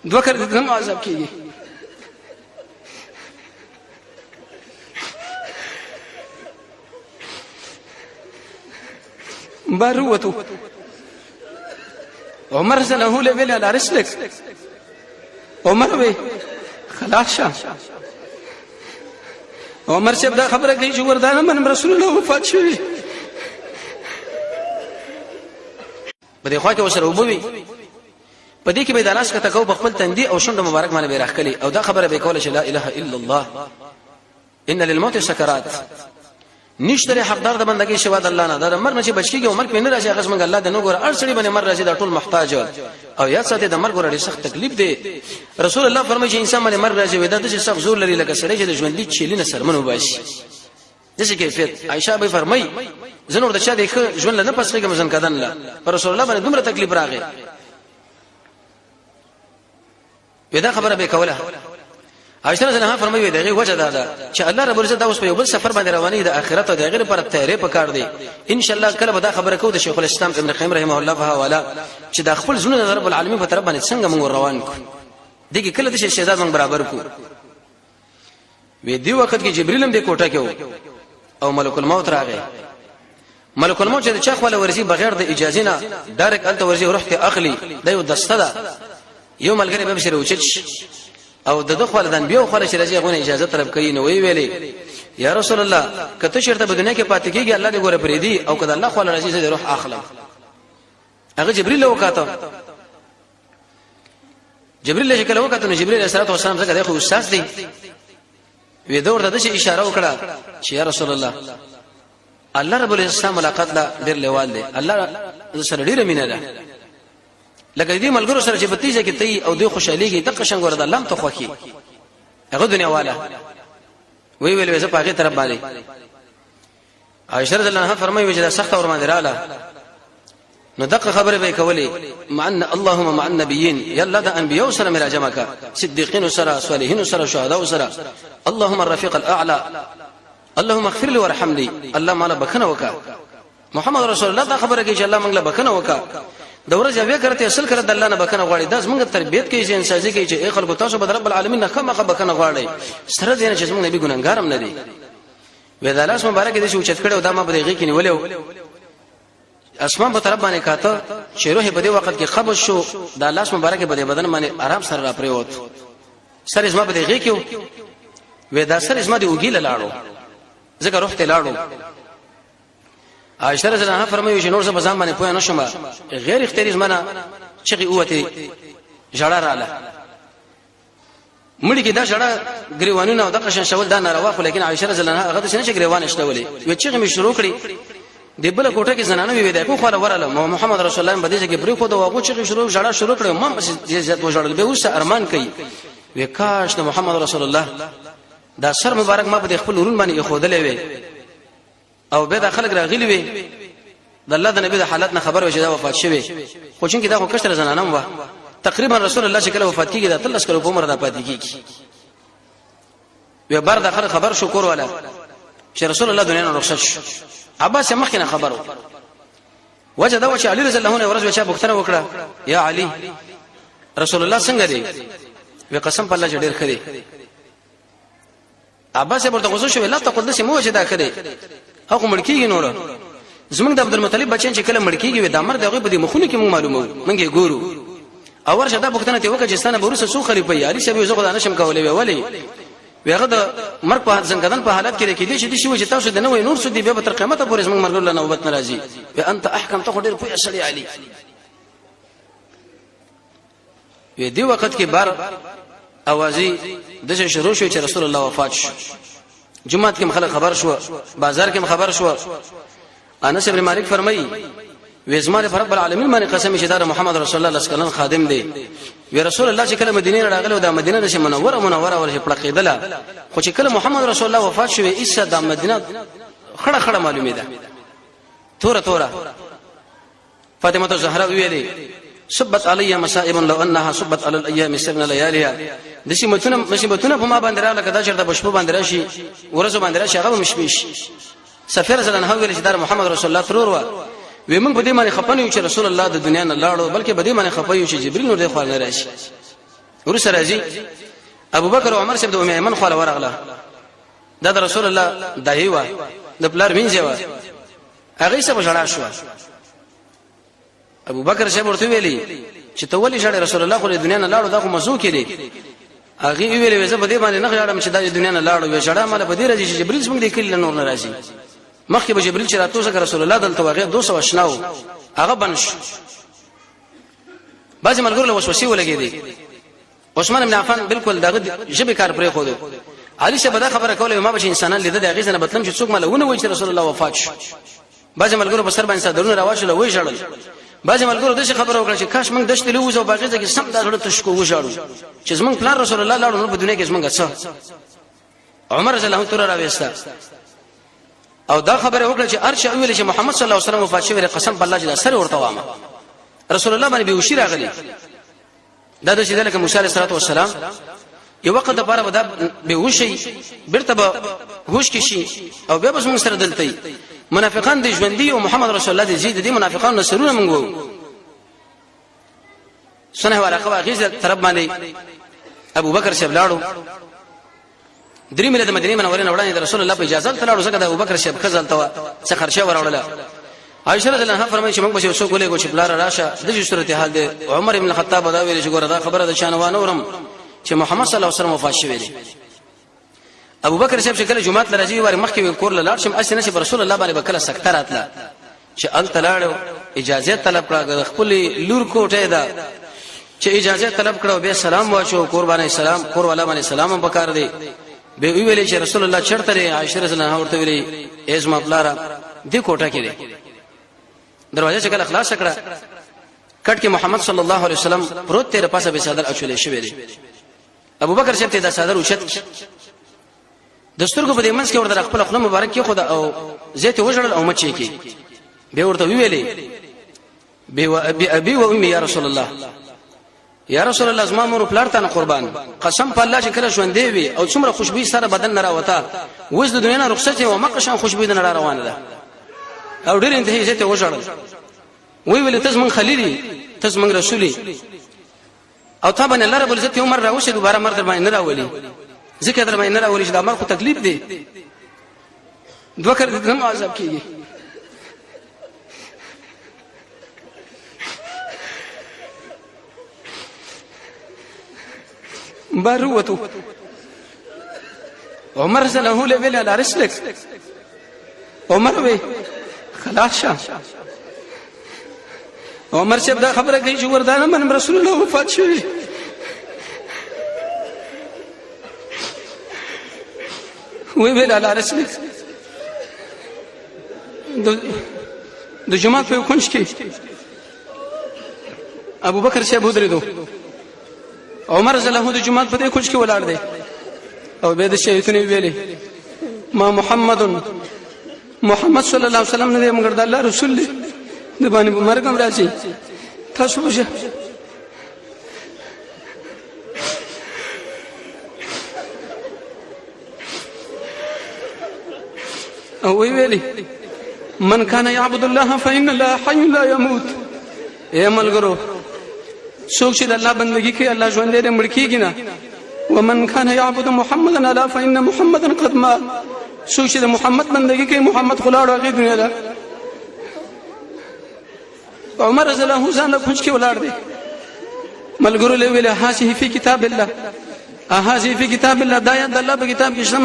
دوه کړه دې هم عذاب کیږي. بار ووتو، عمر زله له ویل على رسلك. عمر وی خلاص شه. عمر صاحب دا خبره کوي چې وردانه من رسول الله وفات شوی. په دې خوا کې وسره وبوي، په دې کې به د لاس کته کو، په خپل تندي او شونډه مبارک باندې به راخلي او دا خبره به کوله چې لا اله الا الله، ان للموت سکرات، نشته حقدار د بندګۍ سوا د الله نه. دا مرګ نه چې بچ کیږي او مرګ نه راځي، هغه څنګه الله د نو ګور ارسړي باندې مرګ راځي، دا ټول محتاج او یا ساته د مرګ ور سخت تکلیف دی. رسول الله فرمایي چې انسان باندې مرګ راځي، دا د سخت زور لري لکه سړی چې د ژوندۍ چیلینه سرمنو باسي، دغه کیفیت. عائشہ به فرمایي زنور د چا د ژوند نه پس کېږم ځن کدن لا پر رسول الله باندې دومره تکلیف راغی. ودا خبره به کوله. عائشہ رضی الله عنها فرمایي دغه وجه دا ده چې الله رب العزت دا اوس په یو بل سفر باندې رواني، د آخرت او د غیر پر تیارې پکار دی. ان شاء الله کله به دا خبره کوو د شیخ الاسلام ابن قیم رحمه الله په حواله چې د خپل زړه د رب العالمین په طرف باندې څنګه موږ روان کو، دغه کله د شهزاد موږ برابر کو. وی دی وخت کې جبرئیل هم د کوټه کې او ملک الموت راغی. ملک الموت چې چا خپل ورزي بغیر د اجازه نه ډایرک الته ورزي، روح ته اخلي. دا یو دسته ده، یو ملګری به سره وچچ او د دخول د انبیو خپل چې راځي غونه اجازه طلب کوي. نو وی ویلې یا رسول الله، کته چیرته په دنیا کې پاتې کیږي الله دې ګوره پرې دی، او کله الله خپل راځي زه روح اخلم. هغه جبرئیل وکاته. جبرئیل چې کله وکړ نو جبرئیل علیه السلام څنګه دی خو استاد دی، وی دا ورته د اشاره وکړه چې یا رسول الله، الله رب العزت ملاقات لا ډیر لیوال دی، الله سره ډیره مینه ده، لکه دې ملګرو سره چې بتیجه کې تی او دوی خوشاليږي، دغه شنګ ورته الله ته خوخي. هغه دنیا والا وی ویل زه په هغه طرف باندې. عائشه رضی الله عنها فرمایي چې دا سخت اور باندې رااله نو دغه خبره به کولې مع ان اللهم مع النبيين، یا الله د انبیو سره مې راجمع کا، صدیقین سره، صالحین سره، شهدا سره، اللهم الرفيق الاعلى، اللهم اغفر لي وارحم لي، الله مال بخنه وکا. محمد رسول الله دا خبره کوي چې الله موږ له بخنه وکا. د ورځې اویا کرته اصل کړه د الله نه بخنه غواړي. دا زموږ تربیت کوي چې انسان کوي چې ای خلکو، تاسو به رب العالمین نه خامخا بخنه غواړي، سره دې نه چې زموږ نبی ګناګارم نه دی. وې دا لاس مبارک دې چې اوچت کړو، دا ما په دې کې نیولیو، اسمان په طرف باندې کاته چې روح په دې وخت کې قبض شو. دا لاس مبارک په دې بدن باندې آرام سره را پریوت، سر زما په دې کې وې، دا سر زما دې وګیل لاړو، ځکه روح ته لاړو. عائشہ رضی الله عنها فرمایي چې نور زه بزام باندې پوه نه شوم، غیر اختیاري زمانہ چغي اوته جړه رااله. مړي کې دا ژړه ګریوانونه او د قشن شول دا ناروا، خو لیکن عائشه رضی الله عنها هغه د څنګه ګریوان شتولې وی چې مې شروع کړې. د بل کوټه کې زنانه وی د کو خو وراله محمد رسول الله باندې چې پرې خو د واغو چې شروع ژړه شروع کړې، ما بس زیات وژړل. به اوس ارمان کوي وی کاش د محمد رسول الله دا سر مبارک ما په خپل ورون باندې خودلې وی او به دا خلک راغلي وي، د الله د نبی د حالت نه خبر وي چې دا وفات شوی. خو چې دا خو کشر زنانه و، تقریبا رسول الله چې کله وفات کیږي دا تلس کلو په عمر دا پاتې کیږي. وی بر د خلک خبر شو کور والا چې رسول الله دنیا نه رخصت شو. عباس مخکې نه خبرو. وجه دا و چې علي رضی الله عنه ورځ چا پوښتنه وکړه یا علي، رسول الله څنګه دی؟ وی قسم په الله چې ډیر ښه دی. عباس ورته غوسه شو، لا تقول دسه مو چې دا کړي هغه مړ کیږي. نور زمونږ د عبد المطلب بچین چې کله مړ کیږي دا مر دغه په دې مخونو کې مونږ معلومو، مونږ یې ګورو. او ورشه دا پوښتنه ته وکړه چې ستنه بروسه سو خلیفہ علي صاحب زه خدای نشم کولای. وی ولی؟ ویغه د مرګ په ځنګدن په حالت کې کې دي چې دي شي چې تاسو د نوې نور څه دی به تر قیامت پورې زمونږ مرګ له نوبت ناراضي. وی انت احکم، ته ډیر پوهه سړی علي. وی دی وخت کې بار اوازي د شروع شو چې رسول الله وفات شو. جمعات کې خلک خبر شو، بازار کې خبر شو. انس ابن مالک فرمایي وی زما پر رب العالمین باندې قسم چې دا محمد رسول الله صلی الله علیه خادم دی. وی رسول الله چې کله مدینه راغله دا مدینه د منوره منوره ورته پړقیدله، خو چې کله محمد رسول الله وفات شو ایسه دا مدینه خړه خړه معلومه ده، توره توره. فاطمه الزهرا ویلي صبت علی مصائب لو انها صبت علی الايام سبن لياليها، د شي متونه مصیبتونه په ما باندې راغله کدا چرته بشپو باندې راشي ورځ باندې راشي هغه مشپیش. سفیر زلن هو ویل چې دا محمد رسول الله ترور و. وی موږ په دې باندې خپنه یو چې رسول الله د دنیا نه لاړو، بلکې په دې باندې خپه یو چې جبرئیل نور دې خو نه راشي. ورسره راځي ابو بکر او عمر صاحب د ام ایمن خواله ورغله. دا د رسول الله دایي وا، د پلار وینځي وا، هغه څه بجړا شو. ابو بکر صاحب ورته ویلي چې ته ولې ژاړې؟ رسول الله خو د دنیا نه لاړو، دا خو مزو کې دی. هغه ویلې زه په دې باندې نه ژاړم چې دا د دنیا نه لاړو، وی ژړا مال په دې راځي چې جبريل څنګه دې کلی نور نه راځي. مخکې به جبريل چې راتو ځکه رسول الله دلته وغه 200 اشناو هغه بنش. بعضې ملګرو له وسوسې ولګېدې. عثمان بن عفان بالکل دغه ژبې کار پرې خو علي صاحب دا خبره کوله، ما به چې انسانان لیده د هغې ځنه بتلم چې څوک ماله ونه وایي چې رسول الله وفات شو. بعضې ملګرو په سر باندې څادرونه راواچول، ویې ژړل. بعضې ملګرو داسې خبره وکړه چې کاش موږ دښتې له ووځو او په هغې ځای کې سم دا زړه تش کړو، وژاړو چې زموږ پلار رسول الله لاړو، نور په دنیا کې زموږ څه. عمر رضی الله عنه توره راویسته او دا خبره وکړه چې ارشه ویل چې محمد صلی الله علیه وسلم وفات شوی، قسم بالله چې دا سره ورته وامه. رسول الله باندې بهوشي راغلی. دا د چې لکه موسی علیه السلام یو وخت د پاره به دا بهوشي، بیرته به هوش کې شي او بیا به موږ سره دلته. منافقان دي ژوندۍ او محمد رسول الله دي زید دي، منافقان نصرونه موږ وو سنه ورقه واغیزه طرف باندې ابو بکر صاحب لاړو. درې میله د مدینه منورې نه وړاندې د رسول الله په اجازه ته لاړو، ځکه د ابوبکر صاحب ښځه هلته وه، څه خرچه وراوړله. عائشه رضی الله عنها فرمایي چې موږ به یو څوک ولېږو چې پلار راشه، د دې صورتحال دی. عمر ابن الخطاب دا ویل چې ګوره دا خبره د شان وانه ورم چې محمد صلی الله علیه وسلم وفات شوی دی. ابو بکر صاحب چې کله جمعات لراځي ور مخکې کور لاړ شم، اسنه نه چې رسول الله باندې بکله سکته راتله چې هلته لاړو، اجازه طلب کړه، د خپل لور کوټه ده چې اجازه طلب کړه، به سلام واچو، کور باندې سلام، کور والا باندې سلام هم پکار دی. به ویلې چې رسول الله چرته دی؟ عائشه رضی الله عنها ورته ویلې ایز ما پلارا دې کوټه کې دی. دروازه چې کله خلاص کړه، کټ کې محمد صلی الله علیه وسلم پروت تیر پاسه به صدر اچولې شوی دی. ابو بکر صاحب ته دا صدر اوچت د سترګو په دې منځ کې ورته خپل خپل مبارک کې خدا او زیت وژړل او مچې کې به ورته ویلې بي ابي ابي وامي يا رسول الله، یا رسول الله زما مور پلار ته قربان، قسم په الله چې کله ژوندې وي او څومره خوشبوئی سره بدن نه راوته، وز د دنیا نه رخصت او مقشان خوشبوئی نه را روانه ده. او ډېر انتهایی زیت وژړل، وی ویل ته زمون خلیلی، ته زمون رسولي، او تا باندې الله رب العزت عمر راوشه، دوباره مر در باندې نه راولي، ځکه در باندې نه راولي چې دا مر خو تکلیف دی، دوه کړه د هم عذاب کیږي. بار وته عمر رضی الله عنه ویل على رسلك، عمر وی خلاص شه. عمر صاحب دا خبره کوي چې وردانه من رسول الله وفات شوی. وی ویل علی رسلک. د جمعه په کنج کې ابو بکر صاحب ودرېدو، عمر رضی الله د جمعه په دې کنج کې ولاړ دی او به د شیطان ویلې ما محمد محمد صلی الله علیه وسلم نه دی مګر د الله رسول دی، د باندې به مرګ هم راځي، تاسو وشه. او وی ویلی من کان یعبد الله فإن الله حي لا يموت. اے ملګرو، څوک چې د الله بندگی کوي الله ژوند دی، مړ کیږي نه. ومن كان يعبد محمدا الا فإن محمدا قد مات. څوک چې د محمد بندگی کوي محمد خو لاړ هغې دنیا ده. عمر رضی الله عنه ځان له کونج کې ولاړ دی، ملګرو له ویل هذه فی کتاب الله، هذه فی کتاب الله، دا یاد الله په کتاب کې شته.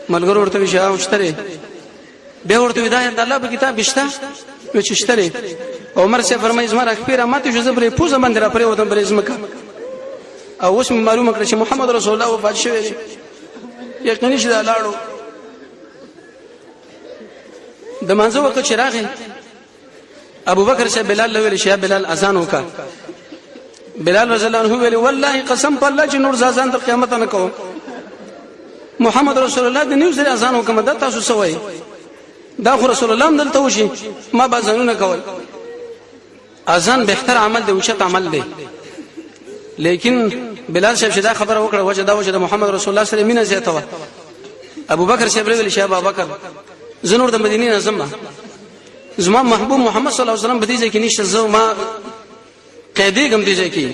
ملګرو ورته ویل چې شته. بیا ورته وی دا د الله په کتاب کې شته؟ وی چې شته. عمر صاحب فرمایي زما راخپې را ماته شو، زه پرې پوزه باندې را پرې وتم پرې ځمکه، او اوس مې معلومه کړه چې محمد رسول الله وفات شوی دی، یقیني چې دا لاړو. د مانځه وخت چې راغی، ابو بکر صاحب بلال له ویل چې بلال اذان وکا. بلال رضی الله عنه ویل والله قسم په الله چې نور اذان تر قیامت نه کوم، محمد رسول الله د نیو سره اذان وکم، دا تاسو سوي دا خو رسول الله هم دلته وشي ما به اذانونه کول. اذان بهتر عمل دی، اوچت عمل دی، لیکن بلال صاحب چې دا خبره وکړه وجه دا وجه د محمد رسول الله سره مینه زیاته وه. ابو بکر صاحب ویل چې ابو بکر زه نور د مدینې نه ځم، زما محبوب محمد صلی الله علیه وسلم په دې ځای کې نشته، زه ما قیدېږم دې ځای کې.